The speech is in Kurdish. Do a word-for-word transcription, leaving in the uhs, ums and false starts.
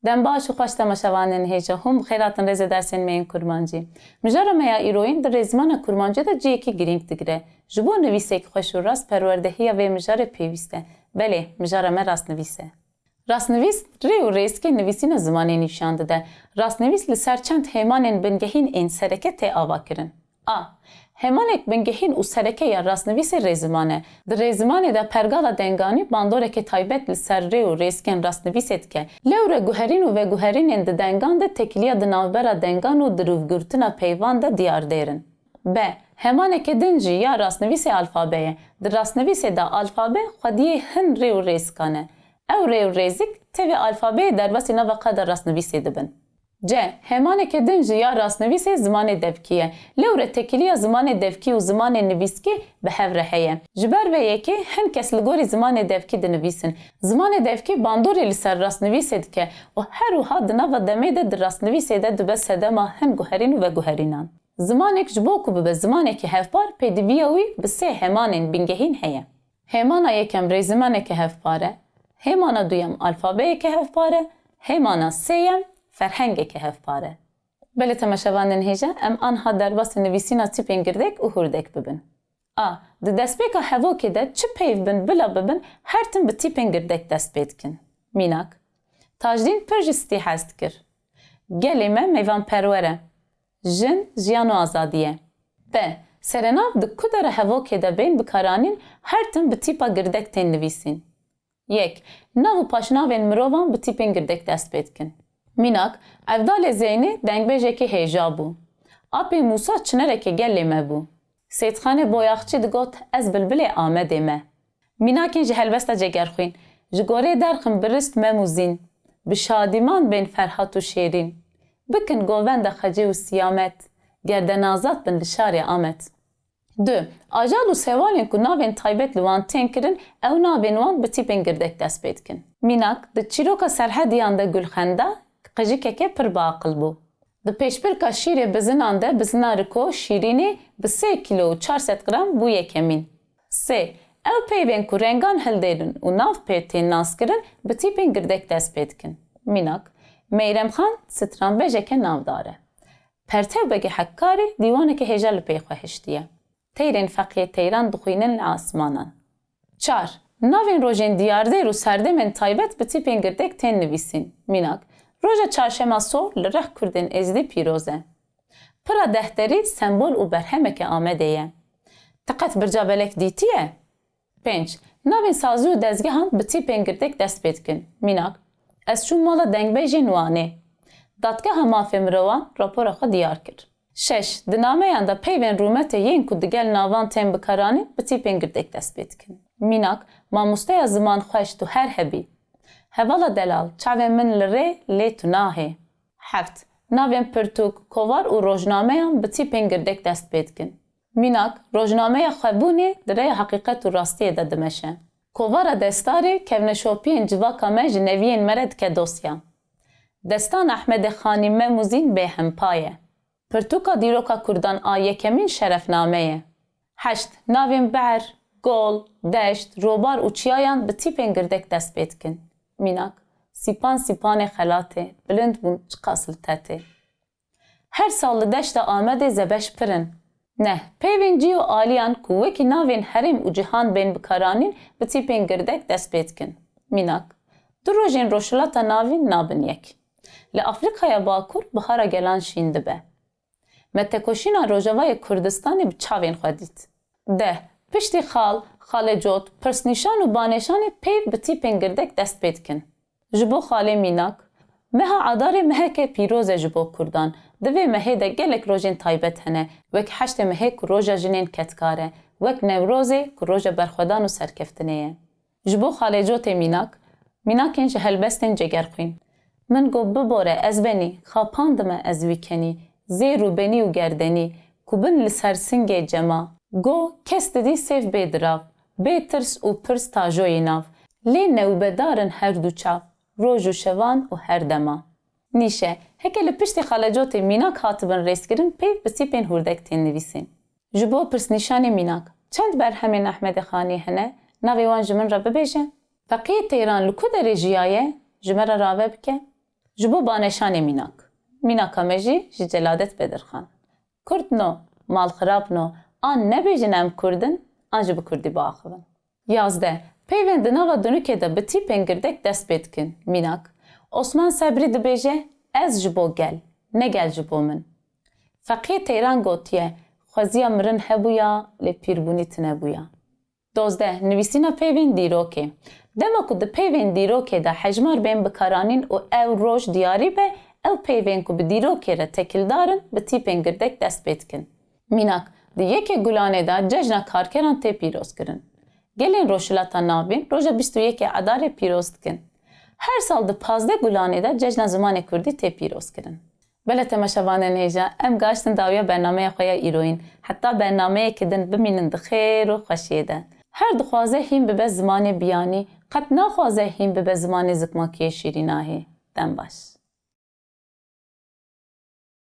Dem baş û xweş temaşevanên hêja hûn bi xêr hatin rêzê dersên me yên kurmancî. Mijara me ya îroyîn di rêzimana kurmancî de cihekî girîng digire. Ji bo nivîsek xweş û rast perwerdehiya vê mijarê pêwîst e. Belê, mijara me rastnivîs e. Rastnivîs rê û rêzikê nivîsîna zimanê nîşan dide. Rastnivîs li ser çend hêmanên bingehîn ên sereke tê avakirin. A. Hêmanek bingehîn û sereke ya rastnivîsê rêziman e. Di rêzimanê de pergala denganî bandoreke taybet li ser rê û rêzikên rastnivîsê dike. Lewre guherîn û veguherînên di dengan de tekiliya di navbera dengan û dirûvgirtina peyvan de diyardêr in. B. Hêmaneke din jî ya rastnivîsê alfabe ye. Di rastnivîsê de alfabe xwediyê hin rê û rêzikan e. Ew rê û rêzik tevî alfabeyê derbasî nava qada rastnivîsê dibin. C. Hêmaneke din jî ya rastnivîsê zimanê devkî ye. Lewre tekiliya zimanê devkî û zimanê nivîskî bi hev re heye. Ji ber vê yekê hin kes li gorî zimanê devkî dinivîsin. Zimanê devkî bandorê li ser rastnivîsê dike û her wiha di nava demê de di rastnivîsê de dibe sedema hin guherîn û veguherînan. Zimanek ji bo ku bibe zimanekî hevpar, pêdiviya wî bi sê hêmanên bingehîn heye. Hêmana yekem rêzimaneke hevpar e, hêmana duyem alfabeyeke hevpar e, hêmana sêyem ferhengeke hevpar e. Belê temaşevanên hêja, em anha derbasî nivîsîna tîpên girdek û hurdek bibin. A. Di destpêka hevokê de çi peyv bin bila bibin, her tim bi tîpên girdek dest pê dikin. Mînak, Tajdîn pir ji stî hez dikir. Gelê me mêvanperwer e. Jin, jiyan û azadî ye. B. Serenav di ku dera hevokê de bên bikaranîn, her tim bi tîpa girdek tên nivîsîn. Yek. Nav û paşnavên mirovan bi tîpên girdek dest pê dikin. Mînak, Evdalê Zeynê dengbêjekî hêja bû. Apê Mûsa çinerekê gelê me bû. Seyîdxanê Boyaxçî digot, ez bilbilê Amedê me. Mînakên ji helbesta Cegerxwîn. Ji gorê derxin birist Mem û Zîn. Bi şadîman bên Ferhat û Şêrîn. Bikin govenda Xecê û Siyamet. Gerdenazad bin li şarê Amed. Du. Ajal û sewalên ku navên taybet li wan tên kirin, ew navên wan bi tîpên girdek dest pê dikin. Mînak, di çîroka Serhediyan de Gulxenda qijikeke pir biaqil bû. Di pêşbirka şîrê bizinan de bizina Riko Şîrînê bi sê kîlo û çar sed gram bû yekemîn. Sê. Ew peyvên ku rengan hildêrin û nav pê tên naskirin, bi tîpên girdek dest pê dikin. Mînak, Meyremxan stranbêjeke navdar e. Pertev Begê Hekkarî dîwaneke hêja li pey xwe hiştiye. Teyrên Feqiyê Teyran dixwînin li asmanan. Çar. Navên rojên diyardêr û serdemên taybet bi tîpên girdek tên nivîsîn. Mînak, Roja çarşema sor li rih Kurdên Êzidî pîroz e. Pira dehterî sembol û berhemeke Amedê ye. Ti qet Birca Belek dîtiye? Pênc. Navên sazî û dezgehan bi tîpên girdek dest pê dikin. Mînak, Ez çûm mala dengbêjên Wanê. Dadgeha Mafê Mirovan rapora xwe diyar kir. Şeş. Di nameyan de peyvên rûmetê yên ku digel navan tên bikaranîn bi tîpên girdek dest pê dikin. Mînak, Mamosteya ziman xweş tu her hebî. Hevala delal, çavên min li rê lê tu nahê. Heft. Navên pirtûk, kovar û rojnameyan bi tîpên girdek dest pê dikin. Mînak, rojnameya Xwebûnê di rêya heqîqet û rastiyê de dimeşe. Kovara Destarê kevneşopiyên civaka me ji neviyên me re dike dosya. Destan Ehmedê Xanî Mem û Zîn bêhempa ye. Pirtûka dîroka Kurdan a yekemîn Şerefname ye. Heşt. Navên ber, gol, deşt, robar û çiyayan bi tîpên girdek dest pê dikin. Mînak, Sîpan Sîpanê Xelatê, bilind bûn çiqas li tetê. Her sal li deşta Amedê zebeş pir in. Neh. Peyvên cî û aliyan ku wekî navên herêm û cihan bên bikaranîn bi tîpên girdek dest pê dikin. Mînak, Du rojên Rojhilata Navîn nabin yek. Li Afrîkaya Bakur bihara gelan şîn dibe. Me tekoşîna Rojavayê Kurdistanê bi çavên xwe dît. Deh. Piştî xal, xalê cot, pirsnîşan û banêşanê peyv bi tîpên girdek dest pê dikin. Ji bo xalê mînak, Meha Adarê meheke pîroz e ji bo Kurdan. Di vê mehê de gelek rojên taybet hene, wek heştê mehê ku roja jinên kedkar e, wek Newrozê ku roja berxwedan û serkeftinê ye. Ji bo xalê cotê mînak, mînakên ji helbestên Cegerxwîn. Min got bibore ez benî, xapandime ez wî kenî, zêr û benî û gerdenî, ku bin li ser singê cema. Go kes didî sêv bê dirav, bê tirs û pirs tajoyî nav. Lê newbedar in her du çav, roj û şevan û her dema. Nîşe, heke li piştî xalê cotê mînak hatibin rêzkirin peyv bi tîpên hurdek tên nivîsîn. Ji bo pirsnîşanê mînak, çend berhemên Ehmedê Xanî hene, navê wan ji min re bibêje? Feqiyê Teyran li ku derê jiyaye? Ji me re rave bike. Ji bo baneşanê mînak. Mînaka me jî ji Celadet Bedirxan. Kurd no, mal xirab no, an nebêjin em Kurd in, an jî bi Kurdî biaxivin. Yazdeh. Peyvên di nava Dunukê de bi tîpên girdek dest pê dikin. Mînak. Osman Sebrî dibêje, Ez ji bo gel, ne gel ji bo min. Feqiyê Teyran gotiye, Xweziya mirin hebûya, lê pîrbûnî tune bûya. Dozdeh. Nivîsîna peyvên dîrokê. Dema ku di peyvên dîrokê de hejmar bên bikaranîn û ew roj diyarî be, ew peyvên ku bi dîrokê re tekildar in, bi tîpên girdek dest pê dikin. Mînak, di yekê Gulanê de cejna karkeran tê pîrozkirin. Gelên Rojhilata Navîn roja bîst û yekê Edarê pîroz dikin. Her sal di pazdeh Gulanê de cejna zimanê kurdî tê pîrozkirin. Belê temaşevanên hêja, em gaştin dawiya bernameya xwe ya îroyîn. Heta bernameyeke din bimînin di xêr û xweşiyê de. Her dixwaze hîn bibe zimanê biyanî, qet naxwaze hîn bibe zimanê zikmakiyê şîrînahî. Dem baş.